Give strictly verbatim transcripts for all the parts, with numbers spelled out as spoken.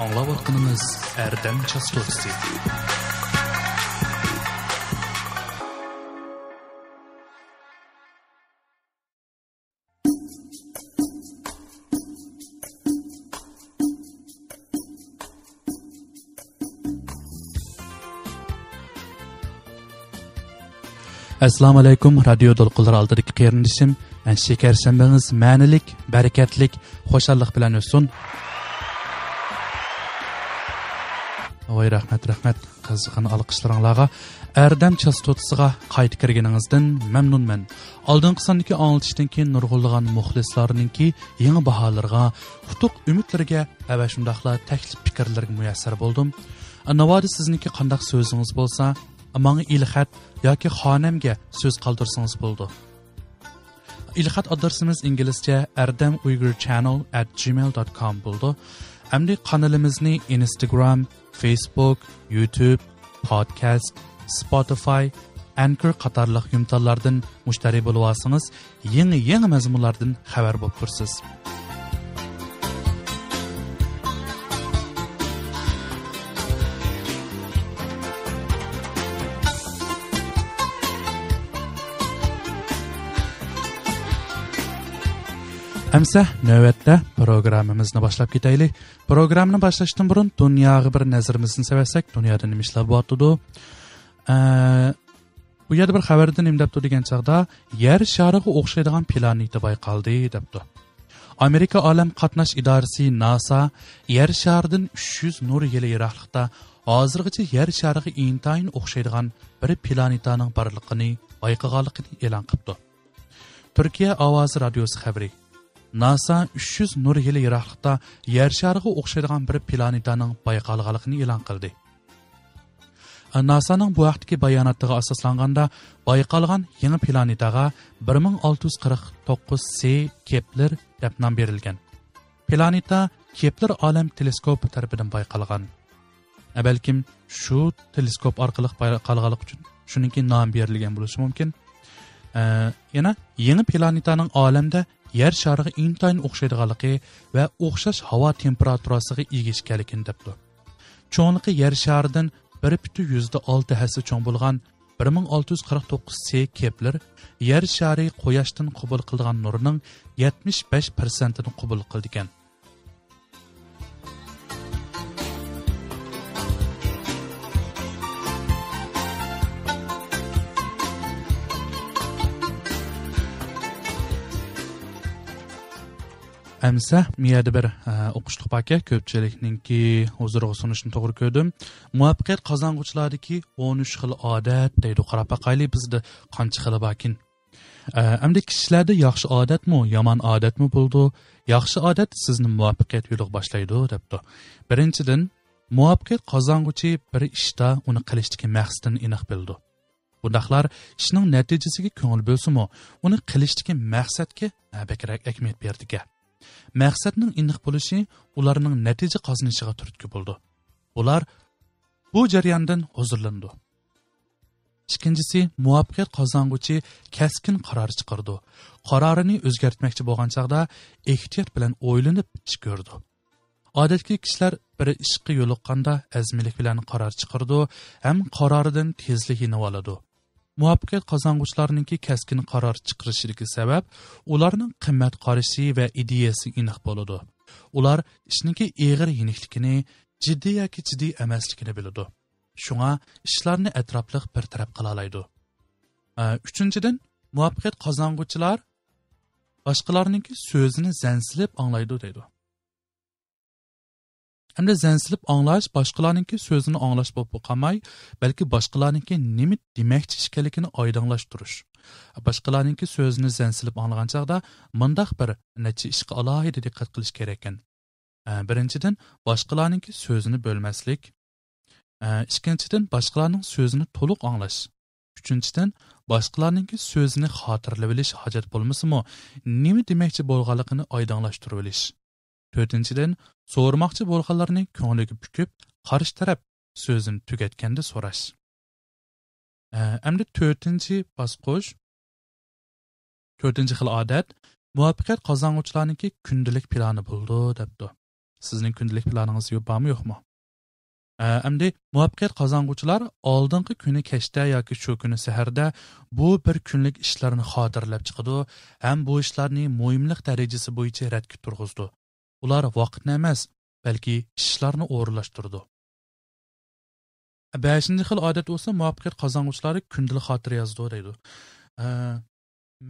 ئاڭلاۋاتقىنىڭىز ئەردەم چاستوتىسى. ئەسسالامۇ ئەلەيكۇم، رادىيو دولقۇنلىرى ئالدىدىكى قېرىندىشىم، شېكەر شەنبىڭىز مەنىلىك، بەرىكەتلىك، خۇشاللىق بىلەن ئۆتسۇن. ۋاي، رەھمەت، رەھمەت. قىزغىن ئالقىشلىرىڭلارغا، ئەردەم چاستوتىسىغا قايتا كىرگىنىڭىزدىن مەمنۇنمەن. ئالدىنقى ساندىكى ئاڭلىتىشتىن كېيىن نۇرغۇنلىغان مۇخلىسلارنىڭكى يېڭى باھالىرىغا، ئۇتۇق ئۈمىدلىرىگە ۋە شۇنداقلا تەكلىپ پىكىرلىرىگە مۇيەسسەر بولدۇم. ناۋادا سىزنىڭكى قانداق سۆزىڭىز بولسا، ماڭا ئېلخەت ياكى خانەمگە سۆز قالدۇرسىڭىز بولىدۇ. ئېلخەت ئادرېسىمىز ئىنگلىزچە ئەردەم ئۇيغۇر چەننېل ئەت جىمېيل دوت كوم بولىدۇ. ئەمدى قانىلىمىزنى ئىنستاگرام، فېيسبۇك، يۇتۇب، پودكاست، سپوتىفاي، ئەنكور قاتارلىق يۇمتانلاردىن مۇشتەرى بولۇۋالسىڭىز، يېڭى، يېڭى مەزمۇنلاردىن خەۋەر بولۇپ تۇرىسىز. ئەمسە نۆۋەتتە پروگراممىمىزنى باشلاپ كېتەيلى. پروگراممىنى باشلاشتىن بۇرۇن دۇنياغا بىر نەزىرىمىزنى سېلىۋەتسەك، دۇنيادا نېمە ئىشلار بولۇۋاتىدۇ؟ ئە، بۇ يەردە بىر خەۋەردە نېمە دەپتۇ دېگەن چاغدا، يەر شارىغا ئوخشايدىغان پلانېتا بايقالدى دەپتۇ. ئامېرىكا ئالەم قاتناش ئىدارىسى ناسا يەر شارىدىن ئۈچ يۈز نۇر يىلى يىراقلىقتا ھازىرغىچە يەر شارىغا ئىنتايىن ئوخشايدىغان بىر پلانېتانىڭ بارلىقىنى بايقىغانلىقىنى ئېلان قىپتۇ. تۈركىيە ئاۋازى رادىيوسى خەۋىرى. ناسا ئۈچ يۈز نۇر يىلى يىراقلىقتا يەر شارىغا ئوخشايدىغان بىر پلانېتانىڭ بايقالغانلىقىنى ئېلان قىلدى. ناسانىڭ بۇ ھەقتىكى باياناتىغا ئاساسلانغاندا، بايقالغان يېڭى پلانېتاغا بىر مىڭ ئالتە يۈز قىرىق توققۇز سى كېپلېر دەپ نام بېرىلگەن. پلانېتا كېپلېر ئالەم تېلېسكوپى تەرىپىدىن بايقالغان. ئە، بەلكىم شۇ تېلېسكوپ ئارقىلىق بايقالغانلىقى ئۈچۈن شۇنىڭكى نامى بېرىلگەن بولۇشى مۇمكىن. ئە، يەنە يېڭى پلانېتانىڭ ئالەمدە يەر شارىغا ئىنتايىن ئوخشايدىغانلىقى ۋە ئوخشاش ھاۋا تېمپېراتۇراسىغا ئىگە ئىكەنلىكىنى دەپتۇ. چوڭلۇقى يەر شارىدىن بىر پۈتۈن يۈزدە ئالتە ھەسسە چوڭ بولغان بىر مىڭ ئالتە يۈز قىرىق توققۇز سى كېپلېر يەر شارى قۇياشتىن قوبۇل قىلىدىغان نۇرنىڭ يەتمىش بەش پىرسەنتىنى قوبۇل قىلىدىكەن. ئەمسە مۇ يەردە بىر، ئە، ئوقۇشلۇق باركەن، كۆپچىلىكنىڭكى ھۇزۇرىغا سۇنۇشنى توغرا كۆردۈم. مۇۋەپپەقىيەت قازانغۇچىلاردىكى ئون ئۈچ خىل ئادەت دەيدۇ، قاراپ باقايلى، بىزدە قانچە خىلى باركىن؟ ئە، ئەمدى كىشىلەردە ياخشى ئادەتمۇ، يامان ئادەتمۇ بولىدۇ. ياخشى ئادەت سىزنى مۇۋەپپەقىيەت يولىغا باشلايدۇ، دەپتۇ. بىرىنچىدىن، مۇۋەپپەقىيەت قازانغۇچى بىر ئىشتا ئۇنى قىلىشتىكى مەقسىتىنى ئېنىق بىلىدۇ. بۇنداقلار ئىشنىڭ نەتىجىسىگە كۆڭۈل بۆلسىمۇ، ئۇنى قىلىشتىكى مەقسەتكە، ئە، بەكرەك ئەھمىيەت بېرىدىكەن. مەقسەتنىڭ ئېنىق بولۇشى ئۇلارنىڭ نەتىجە قازىنىشىغا تۈرتكە بولىدۇ. ئۇلار بۇ جەرياندىن ھۇزۇرلىنىدۇ. ئىككىنچىسى، مۇۋەپپەقىيەت قازانغۇچى كەسكىن قارار چىقىرىدۇ. قارارىنى ئۆزگەرتمەكچى بولغان چاغدا ئېھتىيات بىلەن ئويلىنىپ ئىش كۆرىدۇ. ئادەتتىكى كىشىلەر بىر ئىشقا يولۇققاندا ئەزمىلىك بىلەن قارار چىقىرىدۇ ھەم قارارىدىن تېزلا يېنىۋالىدۇ. مۇۋەپپەقىيەت قازانغۇچىلارنىڭكى كەسكىن قارار چىقىرىشىدىكى سەۋەب ئۇلارنىڭ قىممەت قارىشى ۋە ئىدىيەسى ئېنىق بولىدۇ. ئۇلار ئىشنىڭكى ئېغىر يېنىكلىكىنى، جىددىي ياكى جىددىي ئەمەسلىكىنى بىلىدۇ. شۇڭا ئىشلارنى ئەتراپلىق بىر تەرەپ قىلالايدۇ. ئە، ئۈچىنچىدىن، مۇۋەپپەقىيەت قازانغۇچىلار باشقىلارنىڭكى سۆزىنى زەن سېلىپ ئاڭلايدۇ دەيدۇ. ئەمدى زەن سېلىپ ئاڭلاش باشقىلارنىڭكى سۆزىنى ئاڭلاش بولۇپ قالماي، بەلكى باشقىلارنىڭكى نېمە دېمەكچى ئىكەنلىكىنى ئايدىڭلاشتۇرۇش. باشقىلارنىڭكى سۆزىنى زەن سېلىپ ئاڭلىغان چاغدا مۇنداق بىر نەچچە ئىشقا ئالاھىدە دىققەت قىلىش كېرەككەن. ئە، بىرىنچىدىن، باشقىلارنىڭكى سۆزىنى بۆلمەسلىك. ئە، ئىككىنچىدىن، باشقىلارنىڭ سۆزىنى تولۇق ئاڭلاش. ئۈچىنچىدىن، باشقىلارنىڭكى سۆزىنى خاتىرىلىۋېلىش ھاجەت بولمىسىمۇ، نېمە دېمەكچى بولغانلىقىنى ئايدىڭلاشتۇرۇۋېلىش. تۆتىنچىدىن، سورىماقچى بولغانلىرىنى كۆڭلىگە پۈكۈپ، قارشى تەرەپ سۆزىنى تۈگەتكەندە سوراش. ئە، ئەمدى تۆتىنچى باسقۇچ، تۆتىنچى خىل ئادەت، مۇۋەپپەقىيەت قازانغۇچىلارنىڭكى كۈندىلىك پىلانى بولىدۇ، دەپتۇ. سىزنىڭ كۈندىلىك پىلانىڭىز يو-، بارمۇ، يوقمۇ؟ ئە، ئەمدى مۇۋەپپەقىيەت قازانغۇچىلار ئالدىنقى كۈنى كەچتە ياكى شۇ كۈنى سەھەردە بۇ بىر كۈنلۈك ئىشلارنى خاتىرىلەپ چىقىدۇ ھەم بۇ ئىشلارنى مۇھىملىق دەرىجىسى بويىچە رەتكە تۇرغۇزىدۇ. ئۇلار ۋاقىتنى ئەمەس، بەلكى ئىشلارنى ئورۇنلاشتۇرىدۇ. بەشىنچى خىل ئادەت بولسا، مۇۋەپپەقىيەت قازانغۇچىلار كۈندىلىك خاتىرە يازىدۇ، دەيدۇ. ئە،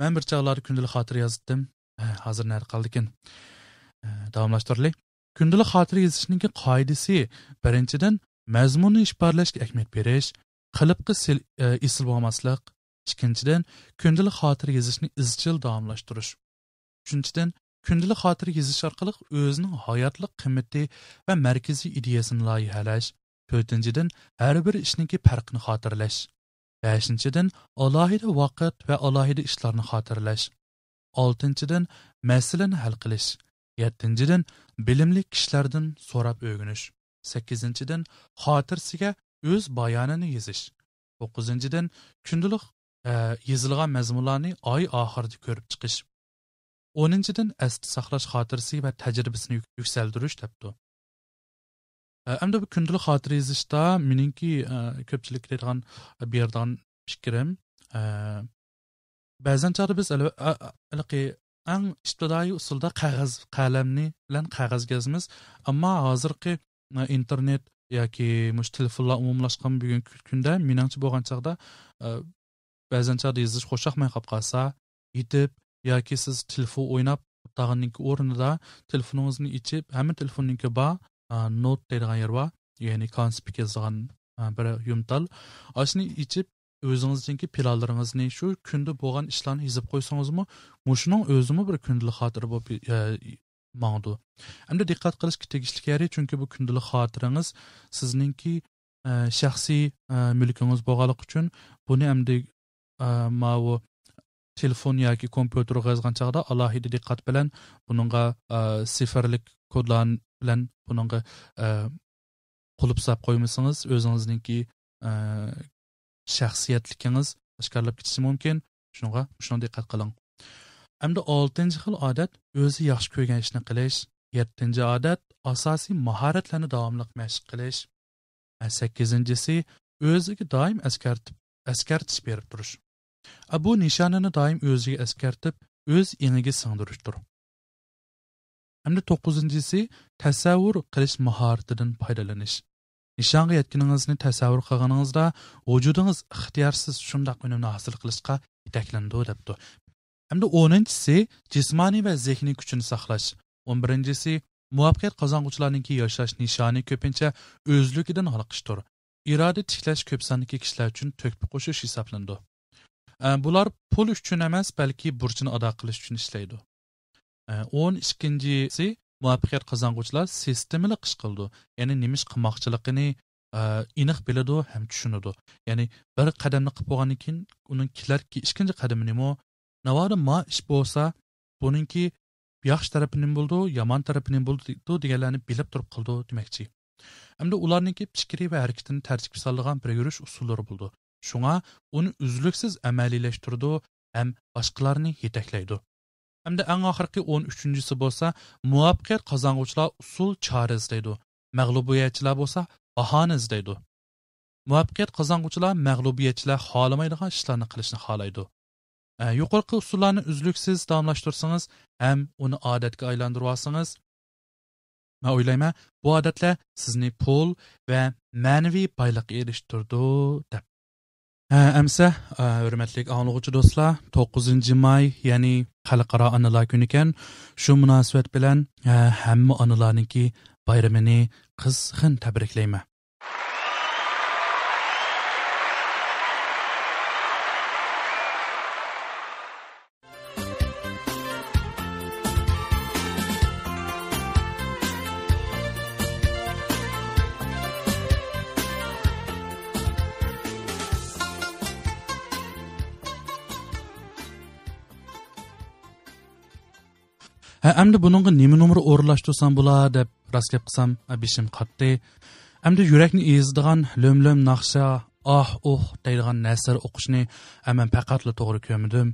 مەن بىر چاغلاردا كۈندىلىك خاتىرە يازاتتىم. ئە، ھازىر نەدە قالدىكىن؟ ئە، داۋاملاشتۇرىلى. كۈندىلىك خاتىرە يېزىشنىڭكى قائىدىسى، بىرىنچىدىن، مەزمۇننى ئىپادىلەشكە ئەھمىيەت بېرىش، قېلىپقا سىل-، ئە، ئېسىل بولماسلىق. ئىككىنچىدىن، كۈندىلىك خاتىرە يېزىشنى ئىزچىل داۋاملاشتۇرۇش. ئۈچىنچىدىن، كۈندىلىك خاتىرە يېزىش ئارقىلىق ئۆزىنىڭ ھاياتلىق قىممىتى ۋە مەركىزىي ئىدىيەسىنى لايىھەلەش. تۆتىنچىدىن، ھەر بىر ئىشنىڭكى پەرقىنى خاتىرىلەش. بەشىنچىدىن، ئالاھىدە ۋاقىت ۋە ئالاھىدە ئىشلارنى خاتىرىلەش. ئالتىنچىدىن، مەسىلىنى ھەل قىلىش. يەتتىنچىدىن، بىلىملىك كىشىلەردىن سوراپ ئۆگىنىش. سەككىزىنچىدىن، خاتىرىسىگە ئۆز بايانىنى يېزىش. توققۇزىنچىدىن، كۈندىلىك، ئە، يېزىلغان مەزمۇنلارنى ئاي ئاخىرىدا كۆرۈپ چىقىش. ئونىنچىدىن، ئەستە ساقلاش خاتىرىسى ۋە تەجرىبىسىنى يۈك-، يۈكسەلدۈرۈش دەپتۇ. ئە، ئەمدى بۇ كۈندىلىك خاتىرە يېزىشتا مېنىڭكى، ئە، كۆپچىلىككە دەيدىغان، بېرىدىغان پىكرىم، ئە، بەزەن چاغدا بىز ھېلى-، ئە-، ئە-، ھېلىقى ئەڭ ئىپتىدائىي ئۇسۇلدا قەغەز، قەلەمنى بىلەن قەغەزگە يازىمىز. ئەمما ھازىرقى، ئە، ئىنتېرنېت ياكى مۇشۇ تېلېفونلار ئومۇملاشقان بۈگۈنكى كۈندە، مېنىڭچە بولغان چاغدا، ئە، بەزەن چاغدا يېزىش خۇشياقماي قاپ قالسا، يېتىپ ياكى سىز تېلېفون ئويناپ ئولتۇرغاندىكى ئورنىدا تېلېفونىڭىزنى ئېچىپ، ھەممە تېلېفوننىڭكى بار، ئا، نوت دەيدىغان يېرى بار، يەنى كونسپىكت يازىدىغان، ئا، بىر يۇمتال. ئاشۇنى ئېچىپ، ئۆزىڭىزنىڭكى پىلانلىرىڭىزنى، شۇ كۈندە بولغان ئىشلارنى يېزىپ قويسىڭىزمۇ، مۇشۇنىڭ ئۆزىمۇ بىر كۈندىلىك خاتىرە بولۇپ، ئە، ماڭىدۇ. ئەمدى دىققەت قىلىشقا تېگىشلىك يېرى، چۈنكى بۇ كۈندىلىك خاتىرىڭىز سىزنىڭكى، ئە، شەخسىي، ئە، مۈلكىڭىز بولغانلىقى ئۈچۈن بۇنى ئەمدى، ئە، ماۋۇ تېلېفون ياكى كومپيۇتېرغا يازغان چاغدا ئالاھىدە دىققەت بىلەن بۇنىڭغا، ئە، سىفىرلىك كودلار بىلەن بۇنىڭغا، ئە، قۇلۇپ ساپ قويمىسىڭىز، ئۆزىڭىزنىڭكى، ئە، شەخسىيەتلىكىڭىز ئاشكارىلاپ كېتىشى مۇمكىن. شۇنىڭغا، شۇنىڭغا دىققەت قىلىڭ. ئەمدى ئالتىنچى خىل ئادەت، ئۆزى ياخشى كۆرگەن ئىشنى قىلىش. يەتتىنچى ئادەت، ئاساسىي ماھارەتلەرنى داۋاملىق مەشىق قىلىش. ۋە سەككىزىنچىسى، ئۆزىگە دائىم ئەسكەرتىپ، ئەسكەرتىش بېرىپ تۇرۇش. ئە، بۇ نىشانىنى دائىم ئۆزىگە ئەسكەرتىپ، ئۆز ئېڭىگە سىڭدۈرۈشتۇر. ھەمدە توققۇزىنچىسى، تەسەۋۋۇر قىلىش ماھارىتىدىن پايدىلىنىش. نىشانغا يەتكىنىڭىزنى تەسەۋۋۇر قىلغىنىڭىزدا، ۋۇجۇدىڭىز ئىختىيارسىز شۇنداق ئۈنۈمنى ھاسىل قىلىشقا يېتەكلىنىدۇ، دەپتۇ. ھەمدە ئونىنچىسى، جىسمانىي ۋە زېھنىي كۈچىنى ساقلاش. ئون بىرىنچىسى، مۇۋەپپەقىيەت قازانغۇچىلارنىڭكى ياشاش نىشانى كۆپىنچە ئۆزلۈكىدىن ھالقىشتۇر. ئىرادە تىكلەش كۆپ ساندىكى كىشىلەر ئۈچۈن تۆھپە قوشۇش ھېسابلىنىدۇ. ئە، بۇلار پۇل ئۈچۈن ئەمەس، بەلكى بۇرچىنى ئادا قىلىش ئۈچۈن ئىشلەيدۇ. ئە، ئون ئىككىنچىسى، مۇۋەپپەقىيەت قازانغۇچىلار سىستېمىلىق ئىش قىلىدۇ. يەنى نېمە ئىش قىلماقچىلىقىنى، ئە، ئېنىق بىلىدۇ ھەم چۈشىنىدۇ. يەنى بىر قەدەمنى قىلىپ بولغاندىن كېيىن ئۇنىڭ كېلەركى ئىككىنچى قەدىمى نېمە؟ ناۋادا ما ئىش بولسا، بۇنىڭكى ياخشى تەرىپى نېمە بولىدۇ، يامان تەرىپى نېمە بولىدۇ دېگەنلەرنى بىلىپ تۇرۇپ قىلىدۇ دېمەكچى. ئەمدى ئۇلارنىڭكى پىكرى ۋە ھەرىكىتىنى تەرتىپكە سالىدىغان بىر يۈرۈش ئۇسۇللىرى بولىدۇ. شۇڭا ئۇنى ئۈزلۈكسىز ئەمەلىيلەشتۈرىدۇ ھەم باشقىلارنى يېتەكلەيدۇ. ئەمدى ئەڭ ئاخىرقى ئون ئۈچىنچىسى بولسا، مۇۋەپپەقىيەت قازانغۇچىلار ئۇسۇل چارە ئىزدەيدۇ، مەغلۇبىيەتچىلەر بولسا باھانە ئىزدەيدۇ. مۇۋەپپەقىيەت قازانغۇچىلار مەغلۇبىيەتچىلەر خالىمايدىغان ئىشلارنى قىلىشنى خالايدۇ. ئە، يۇقىرىقى ئۇسۇللارنى ئۈزلۈكسىز داۋاملاشتۇرسىڭىز ھەم ئۇنى ئادەتكە ئايلاندۇرۇۋالسىڭىز، مەن ئويلايمەن، بۇ ئادەتلەر سىزنى پۇل ۋە مەنىۋى بايلىققا ئېرىشتۈرىدۇ، دەپ. ھە، ئەمسە، ئە، ھۆرمەتلىك ئاڭلىغۇچى دوستلار، توققۇزىنچى ماي، يەنى خەلقئارا ئانىلار كۈنىكەن. شۇ مۇناسىۋەت بىلەن، ئە، ھەممە ئانىلارنىڭكى بايرىمىنى قىزغىن تەبرىكلەيمەن. ھە، ئەمدى بۇنىڭغا نېمە نومۇر ئورۇنلاشتۇرسام بولا دەپ راست گەپ قىلسام، بېشىم قاتتى. ئەمدى يۈرەكنى ئېزىدىغان لۆم-لۆم ناخشا، ئاھ، ئۇھ دەيدىغان نەسر ئوقۇشنى مەن پەقەتلا توغرا كۆرمىدىم.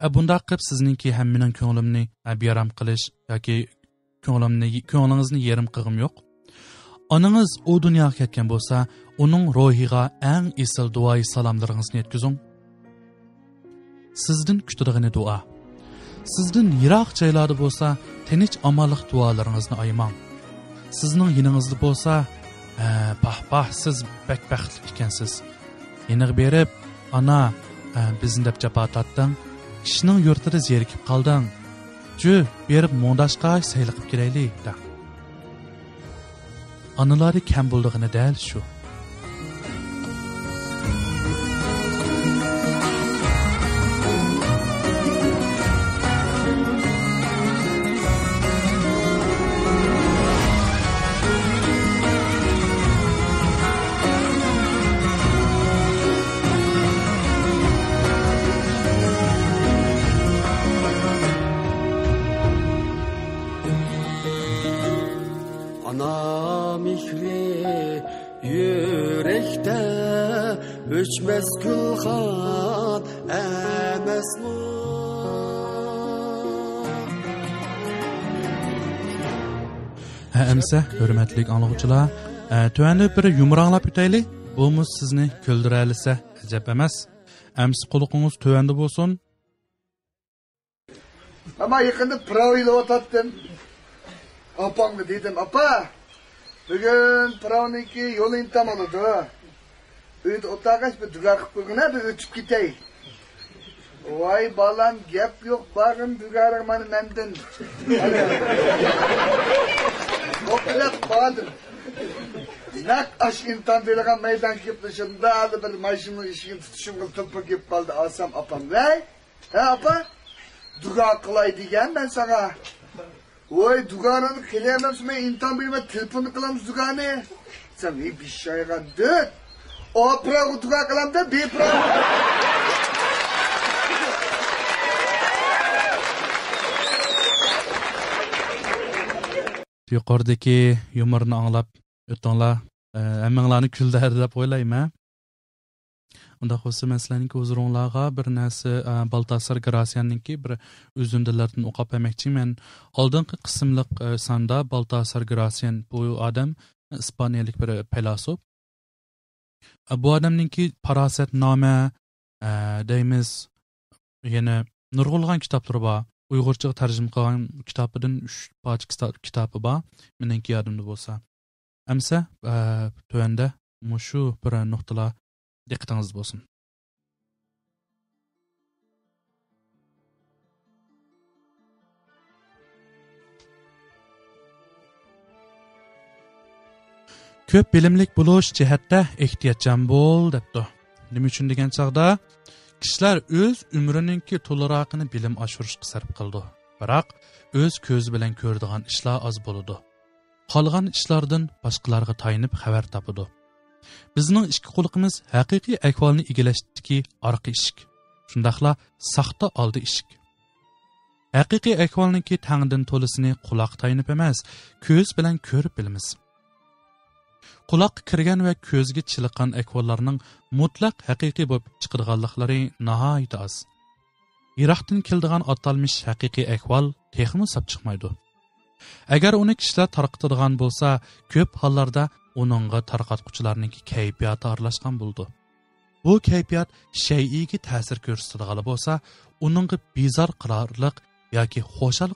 ئە، بۇنداق قىلىپ سىزنىڭكى ھەم مېنىڭ كۆڭلۈمنى، ئە، بىئارام قىلىش ياكى كۆڭلۈمنى، كۆڭلىڭىزنى يېرىم قىلغۇم يوق. ئانىڭىز ئۇ دۇنياغا كەتكەن بولسا، ئۇنىڭ روھىغا ئەڭ ئېسىل دۇئايى سالاملىرىڭىزنى يەتكۈزۈڭ. سىزدىن كۈتىدىغىنى دۇئا. سىزدىن يىراق جايلاردا بولسا، تىنچ ئامانلىق دۇئالىرىڭىزنى ئايىماڭ. سىزنىڭ يېنىڭىزدا بولسا، ھە، پاھ، پاھ، سىز بەك بەختلىك ئىكەنسىز. يېنىغا بېرىپ، ئانا، ھە، بىزنى دەپ جاپا تارتتىڭ. كىشىنىڭ يۇرتىدا زېرىكىپ قالدىڭ. جۈ، بېرىپ مۇڭداشقاچ سەيلە قىپ كېلەيلى، دەڭ. ئانىلاردا كەم بولىدىغىنى دەل شۇ. ئانا مېھرى يۈرەكتە ئۆچمەس گۈلخان ئەمەسمۇ؟ ھە، ئەمسە، ھۆرمەتلىك ئاڭلىغۇچىلار، ئە، تۆۋەندە بىر يۇمۇر ئاڭلاپ ئۆتەيلى. بۇمۇ سىزنى كۈلدۈرەلىسە ئەجەب ئەمەس. ئەمسە قۇلىقىڭىز تۆۋەندە بولسۇن. ئەمما يېقىندا پىراۋ ئېلىۋاتاتتىم. ئاپامغا دېدىم، «ئاپا، بۈگۈن پىراۋنىڭكى يول ئىنتام بولىدۇ. ئۆيدە ئولتۇرغاچ بىر دۇگا قىلىپ قويغىنە، بىر ئۆتۈپ كېتەي.» ۋاي بالام، گەپ يوق، بارغىن دۇگارىڭ مانا مەندىن. ئوقلاپ باردىم. نەق ئاش ئىنتام بېرىدىغان مەيدانغا كېلىپ، شۇنداق بىر ماشىنىنىڭ ئىشىكىنى تۇتۇشۇمغا تۇپا كېلىپ قالدى. ئالسام ئاپام، ۋەي، ھە، ئاپا؟ دۇگا قىلاي دېگەن مەن ساڭا. ۋوي، دۇگانى قىلىمەن، مەن ئىنتام بېرىمەن، تېلېفوننى قىلامسىز دۇگانى. سەن، ۋى بىشايغان دۆت. ئاپىراغۇ دۇگا قىلامدا، بىپىراغۇ. يۇقىرىدىكى يۇمۇرنى ئاڭلاپ ئۆتۈڭلار. ئە، ھەممىڭلارنى كۈلدۈردى دەپ ئويلايمەن. ئۇنداق بولسا، مەن سىلەرنىڭكى ھۇزۇرۇڭلارغا بىر نەرسە، ئە، بالتاسار گراسياننىڭكى بىر ئۈزۈندىلىرىدىن ئوقۇپ بەرمەكچىمەن. ئالدىنقى قىسىملىق، ئە، ساندا بالتاسار گراسيان، بۇ ئادەم ئىسپانىيەلىك بىر پەيلاسوپ. ئە، بۇ ئادەمنىڭكى پاراسەتنامە، ئە، دەيمىز، يەنە نۇرغۇنلىغان كىتابلىرى بار. ئۇيغۇرچىغا تەرجىمە قىلغان كىتابىدىن ئۈچ پارچە كىتا-، كىتابى بار. مېنىڭكى يادىمدا بولسا. ئەمسە، ئە، تۆۋەندە مۇشۇ بىر نۇقتىلار دىققىتىڭىزدە بولسۇن. كۆپ بىلىملىك بولۇش جەھەتتە ئېھتىياتچان بول، دەپتۇ. نېمە ئۈچۈن دېگەن چاغدا، كىشىلەر ئۆز ئۆمرىنىڭكى تولىراقىنى بىلىم ئاشۇرۇشقا سەرپ قىلىدۇ. بىراق، ئۆز كۆزى بىلەن كۆرىدىغان ئىشلار ئاز بولىدۇ. قالغان ئىشلاردىن باشقىلارغا تايىنىپ خەۋەر تاپىدۇ. بىزنىڭ ئىككى قۇلىقىمىز ھەقىقىي ئەھۋالنى ئىگىلەشتىكى ئارقا ئىشىك، شۇنداقلا ساختا ئالدى ئىشىك. ھەقىقىي ئەھۋالنىڭكى تەڭدىن تولىسىنى قۇلاققا تايىنىپ ئەمەس، كۆز بىلەن كۆرۈپ بىلىمىز. قۇلاققا كىرگەن ۋە كۆزگە چېلىققان ئەھۋاللارنىڭ مۇتلەق ھەقىقىي بولۇپ چىقىدىغانلىقلىرى ناھايىتى ئاز. يىراقتىن كېلىدىغان ئاتالمىش ھەقىقىي ئەھۋال تېخىمۇ ساپ چىقمايدۇ. ئەگەر ئۇنى كىشىلەر تارقىتىدىغان بولسا، كۆپ ھاللاردا ئۇنىڭغا تارقاتقۇچىلارنىڭكى كەيپىياتى ئارىلاشقان بولىدۇ. بۇ كەيپىيات شەيئىگە تەسىر كۆرسىتىدىغانلا بولسا، ئۇنىڭغا بىزار قىلارلىق ياكى خۇشال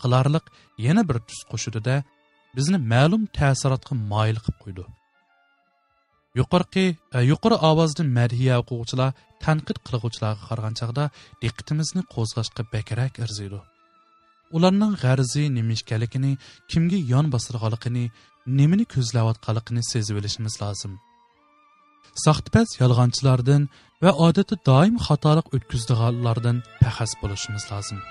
قىلارلىق يەنە بىر تۈس قوشىدۇ-دە، بىزنى مەلۇم تەسىراتقا مايىل قىلىپ قويىدۇ. يۇقىرىقى، ئە، يۇقىرى ئاۋازدا مەدھىيە ئوقۇغۇچىلار تەنقىد قىلغۇچىلارغا قارىغان چاغدا دىققىتىمىزنى قوزغاشقا بەكرەك ئەرزىيدۇ. ئۇلارنىڭ غەرىزى نېمە ئىكەنلىكىنى، كىمگە يان باسىدىغانلىقىنى، نېمىنى كۆزلەۋاتقانلىقىنى سېزىۋېلىشىمىز لازىم. ساختىپەز يالغانچىلاردىن ۋە ئادەتتە دائىم خاتالىق ئۆتكۈزىدىغانلاردىن پەخەس بولۇشىمىز لازىم.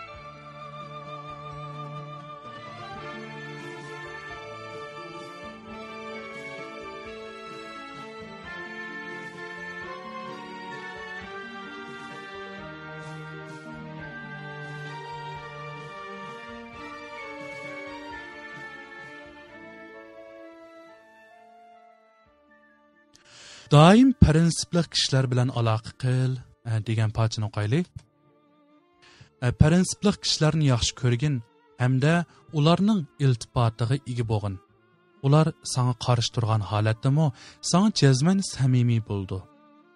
دائىم پىرىنسىپلىق كىشىلەر بىلەن ئالاقە قىل، ئە، دېگەن پارچىنى ئوقايلى. ئە، پىرىنسىپلىق كىشىلەرنى ياخشى كۆرگىن ھەمدە ئۇلارنىڭ ئىلتىپاتىغا ئىگە بولغىن. ئۇلار ساڭا قارشى تۇرغان ھالەتتىمۇ ساڭا جەزمەن سەمىمىي بولىدۇ.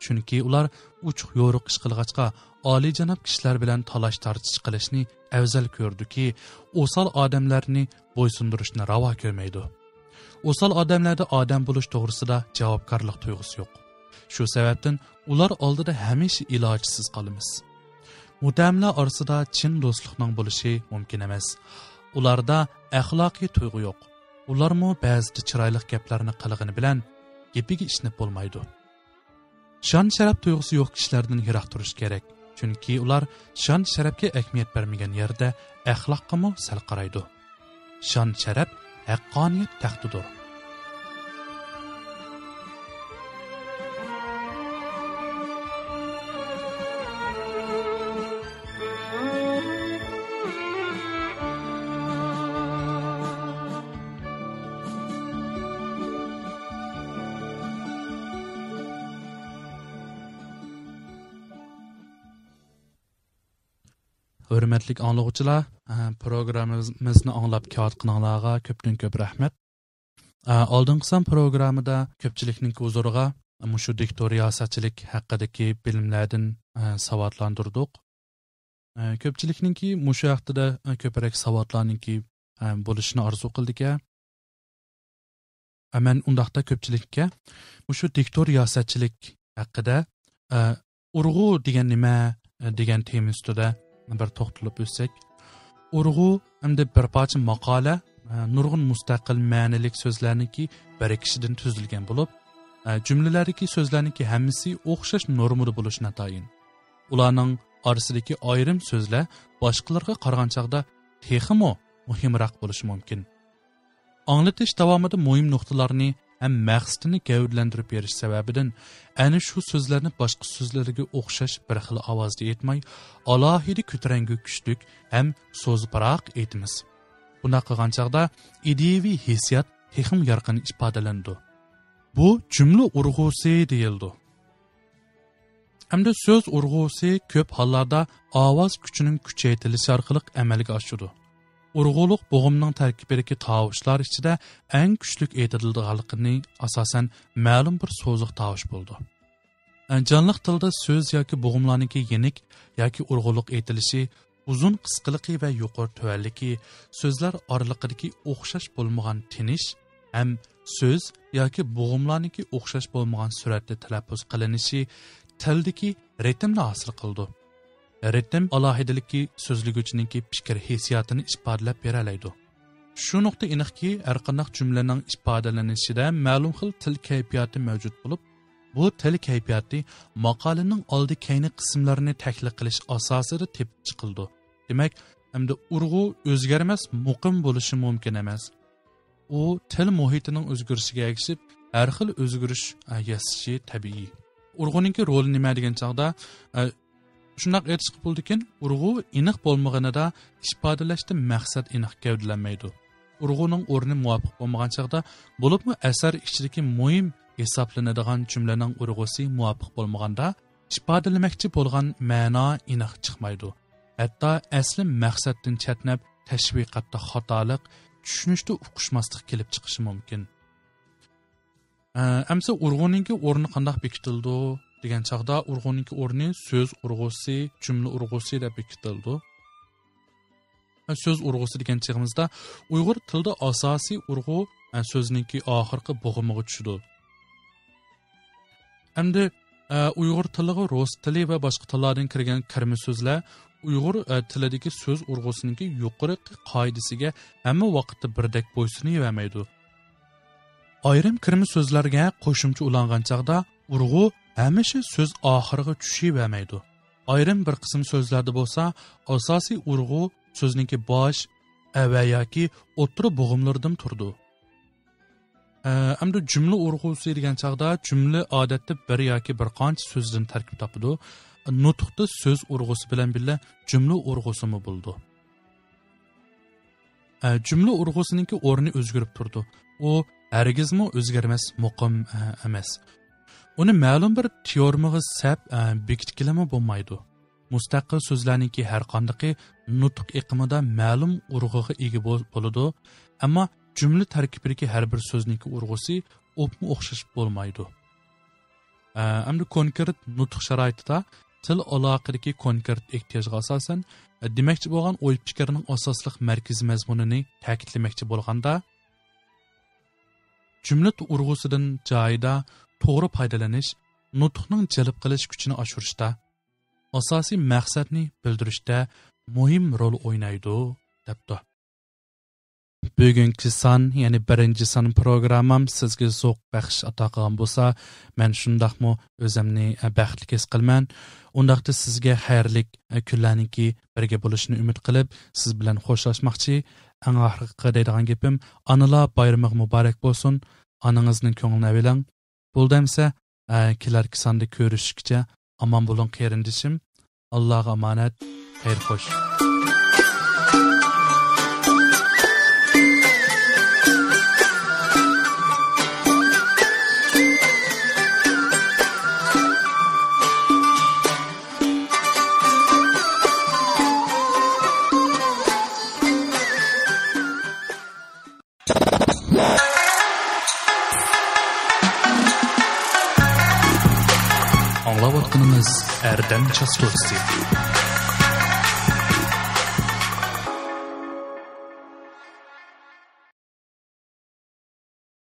چۈنكى ئۇلار ئوچۇق-يورۇق ئىش قىلغاچقا، ئالىيجاناب كىشىلەر بىلەن تالاش-تارتىش قىلىشنى ئەۋزەل كۆرىدۇكى، ئوسال ئادەملەرنى بويسۇندۇرۇشنى راۋا كۆرمەيدۇ. ئوسال ئادەملەردە ئادەم بولۇش توغرىسىدا جاۋابكارلىق تۇيغۇسى يوق. شۇ سەۋەبتىن ئۇلار ئالدىدا ھەمىشە ئىلاجسىز قالىمىز. مۇتتەھەملەر ئارىسىدا چىن دوستلۇقنىڭ بولۇشى مۇمكىن ئەمەس. ئۇلاردا ئەخلاقىي تۇيغۇ يوق. ئۇلارمۇ بەزىدە چىرايلىق گەپلەرنى قىلغىنى بىلەن گېپىگە ئىشىنىپ بولمايدۇ. شان-شەرەپ تۇيغۇسى يوق كىشىلەردىن يىراق تۇرۇش كېرەك. چۈنكى ئۇلار شان-شەرەپكە ئەھمىيەت بەرمىگەن يەردە ئەخلاققىمۇ سەل قارايدۇ. شان-شەرەپ ھەققانىيەت تەختىدۇر. ھۆرمەتلىك ئاڭلىغۇچىلار، ئە، پروگراممىمىزنى ئاڭلاپ كېلىۋاتقىنىڭلارغا كۆپتىن كۆپ رەھمەت. ئە، ئالدىنقى سان پروگراممىدا كۆپچىلىكنىڭ ھۇزۇرىغا مۇشۇ دىكتور رىياسەتچىلىك ھەققىدىكى بىلىملەردىن، ئە، ساۋاتلاندۇردۇق. ئە، كۆپچىلىكنىڭكى مۇشۇ ھەقتىدە، ئە، كۆپرەك ساۋاتلارنىڭكى، ئە، بولۇشىنى ئارزۇ قىلدىكەن. ئە، مەن ئۇنداقتا كۆپچىلىككە مۇشۇ دىكتور رىياسەتچىلىك ھەققىدە، ئە، ئۇرغۇ دېگەن نېمە، ئە، دېگەن تېما ئۈستىدە بىر توختىلىپ ئۆتسەك. ئۇرغۇ ئەمدى بىر پارچە ماقالە، ئە، نۇرغۇن مۇستەقىل مەنىلىك سۆزلەرنىڭكى بىرىكىشىدىن تۈزۈلگەن بولۇپ، ئە، جۈملىلەردىكى سۆزلەرنىڭكى ھەممىسى ئوخشاش نورمىدا بولۇشى ناتايىن. ئۇلارنىڭ ئارىسىدىكى ئايرىم سۆزلەر باشقىلارغا قارىغان چاغدا تېخىمۇ مۇھىمراق بولۇشى مۇمكىن. ئاڭلىتىش داۋامىدا مۇھىم نۇقتىلارنى ھەم مەقسىتىنى گەۋدىلەندۈرۈپ بېرىش سەۋەبىدىن، ئەنە شۇ سۆزلەرنى باشقا سۆزلەرگە ئوخشاش بىر خىل ئاۋازدا ئېيتماي، ئالاھىدە كۆتۈرەڭگۈ كۈچلۈك ھەم سوزۇپراق ئېيتىمىز. بۇنداق قىلغان چاغدا ئىدىيەۋى ھېسسىيات تېخىمۇ يارقىن ئىپادىلىنىدۇ. بۇ جۈملە ئۇرغۇسى دېيىلىدۇ. ئەمدى سۆز ئۇرغۇسى كۆپ ھاللاردا ئاۋاز كۈچىنىڭ كۈچەيتىلىشى ئارقىلىق ئەمەلگە ئاشىدۇ. ئۇرغۇلۇق بوغۇمنىڭ تەركىبىدىكى تاۋۇشلار ئىچىدە ئەڭ كۈچلۈك ئېيتىلىدىغانلىقىنى ئاساسەن مەلۇم بىر سوزۇق تاۋۇش بولىدۇ. جانلىق تىلدا سۆز ياكى بوغۇملارنىڭكى يېنىك ياكى ئۇرغۇلۇق ئېيتىلىشى، ئۇزۇن قىسقىلىقى ۋە يۇقىرى تۆۋەنلىكى، سۆزلەر ئارىلىقىدىكى ئوخشاش بولمىغان تىنىش ھەم سۆز ياكى بوغۇملارنىڭكى ئوخشاش بولمىغان سۈرئەتتە تەلەپپۇز قىلىنىشى تىلدىكى رىتىمنى ھاسىل قىلىدۇ. رىتىم ئالاھىدىلىكى سۆزلىگۈچىنىڭكى پىكىر ھېسسىياتىنى ئىپادىلەپ بېرەلەيدۇ. شۇ نۇقتا ئېنىقكى، ھەرقانداق جۈملىنىڭ ئىپادىلىنىشىدە مەلۇم خىل تىل كەيپىياتى مەۋجۇت بولۇپ، بۇ تىل كەيپىياتى ماقالىنىڭ ئالدى-كەينى قىسىملىرىنى تەھلىل قىلىش ئاساسىدا تېپىپ چىقىلىدۇ. دېمەك، ئەمدى ئۇرغۇ ئۆزگەرمەس، مۇقىم بولۇشى مۇمكىن ئەمەس. ئۇ تىل مۇھىتىنىڭ ئۆزگىرىشىگە ئەگىشىپ، ھەر خىل ئۆزگىرىش، ئە، ياسىشى تەبىئىي. ئۇرغۇنىڭكى رولى نېمە دېگەن چاغدا، ئە، شۇنداق ئېيتىشقا بولىدىكەن، ئۇرغۇ ئېنىق بولمىغىنىدا ئىپادىلەشتە مەقسەت ئېنىق گەۋدىلەنمەيدۇ. ئۇرغۇنىڭ ئورنى مۇۋاپىق بولمىغان چاغدا، بولۇپمۇ ئەسەر ئىچىدىكى مۇھىم ھېسابلىنىدىغان جۈملىنىڭ ئۇرغۇسى مۇۋاپىق بولمىغاندا، ئىپادىلىمەكچى بولغان مەنا ئېنىق چىقمايدۇ. ھەتتا ئەسلى مەقسەتتىن چەتنەپ، تەشۋىقاتتا خاتالىق، چۈشىنىشتە ئۇقۇشماسلىق كېلىپ چىقىشى مۇمكىن. ئە، ئەمسە ئۇرغۇنىڭكى ئورنى قانداق بېكىتىلىدۇ دېگەن چاغدا، ئۇرغۇنىڭكى ئورنى سۆز ئۇرغۇسى، جۈملە ئۇرغۇسى دەپ بېكىتىلىدۇ. ئە، سۆز ئۇرغۇسى دېگەن چېغىمىزدا ئۇيغۇر تىلىدا ئاساسىي ئۇرغۇ، ئە، سۆزنىڭكى ئاخىرقى بوغۇمىغا چۈشىدۇ. ئەمدى، ئە، ئۇيغۇر تىلىغا رۇس تىلى ۋە باشقا تىللاردىن كىرگەن كىرمە سۆزلەر ئۇيغۇر، ئە، تىلىدىكى سۆز ئۇرغۇسىنىڭكى يۇقىرىقى قائىدىسىگە ھەممە ۋاقىتتا بىردەك بويسۇنۇۋەرمەيدۇ. ئايرىم كىرمە سۆزلەرگە قوشۇمچە ئۇلانغان چاغدا ئۇرغۇ ھەمىشە سۆز ئاخىرىغا چۈشۈۋەرمەيدۇ. ئايرىم بىر قىسىم سۆزلەردە بولسا ئاساسىي ئۇرغۇ سۆزنىڭكى باش، ئەۋە ياكى ئوتتۇرا بوغۇملىرىدىن تۇرىدۇ. ئە، ئەمدى جۈملە ئۇرغۇسى دېگەن چاغدا جۈملە ئادەتتە بىر ياكى بىر قانچە سۆزدىن تەركىب تاپىدۇ. نۇتۇقتا سۆز ئۇرغۇسى بىلەن بىللە جۈملە ئۇرغۇسىمۇ بولىدۇ. ئە، جۈملە ئۇرغۇسىنىڭكى ئورنى ئۆزگىرىپ تۇرىدۇ. ئۇ ھەرگىزمۇ ئۆزگەرمەس، مۇقىم، ئە، ئەمەس. ئۇنى مەلۇم بىر تېئورېمىغا سەپ، ئە، بېكىتكىلىمۇ بولمايدۇ. مۇستەقىل سۆزلەرنىڭكى ھەرقاندىقى نۇتۇق ئېقىمىدا مەلۇم ئۇرغۇغا ئىگە بول-، بولىدۇ، ئەمما جۈملە تەركىبىدىكى ھەر بىر سۆزنىڭكى ئۇرغۇسى ئوپمۇ ئوخشاش بولمايدۇ. ئە، ئەمدى كونكرېت نۇتۇق شارائىتىدا تىل ئالاقىدىكى كونكرېت ئېھتىياجغا ئاساسەن، ئە، دېمەكچى بولغان ئوي پىكىرنىڭ ئاساسلىق مەركىزىي مەزمۇنىنى تەكىتلىمەكچى بولغاندا، جۈملە ئۇرغۇسىدىن جايىدا توغرا پايدىلىنىش نۇتۇقنىڭ جەلپ قىلىش كۈچىنى ئاشۇرۇشتا، ئاساسىي مەقسەتنى بىلدۈرۈشتە مۇھىم رول ئوينايدۇ، دەپتۇ. بۈگۈنكى سان، يەنى بىرىنچى سان پروگراممام سىزگە زوق بەخش ئاتا قىلغان بولسا، مەن شۇنداقمۇ ئۆزۈمنى، ئە، بەختلىك ھېس قىلىمەن. ئۇنداقتا سىزگە خەيرلىك، ئە، كۈنلەرنىڭكى بىرگە بولۇشىنى ئۈمىد قىلىپ، سىز بىلەن خوشلاشماقچى. ئەڭ ئاخىرقى دەيدىغان گېپىم، ئانىلار بايرىمىغا مۇبارەك بولسۇن. ئانىڭىزنىڭ كۆڭلىنى ئەۋېلىڭ. بولدى ئەمىسە، ئە، كېلەركى ساندا كۆرۈشكىچە ئامان بولۇڭ قېرىندىشىم. ئاللاغا ئامانەت. خەير خوش. ئاڭلاۋاتقىنىڭىز ئەردەم چاستوتىسى.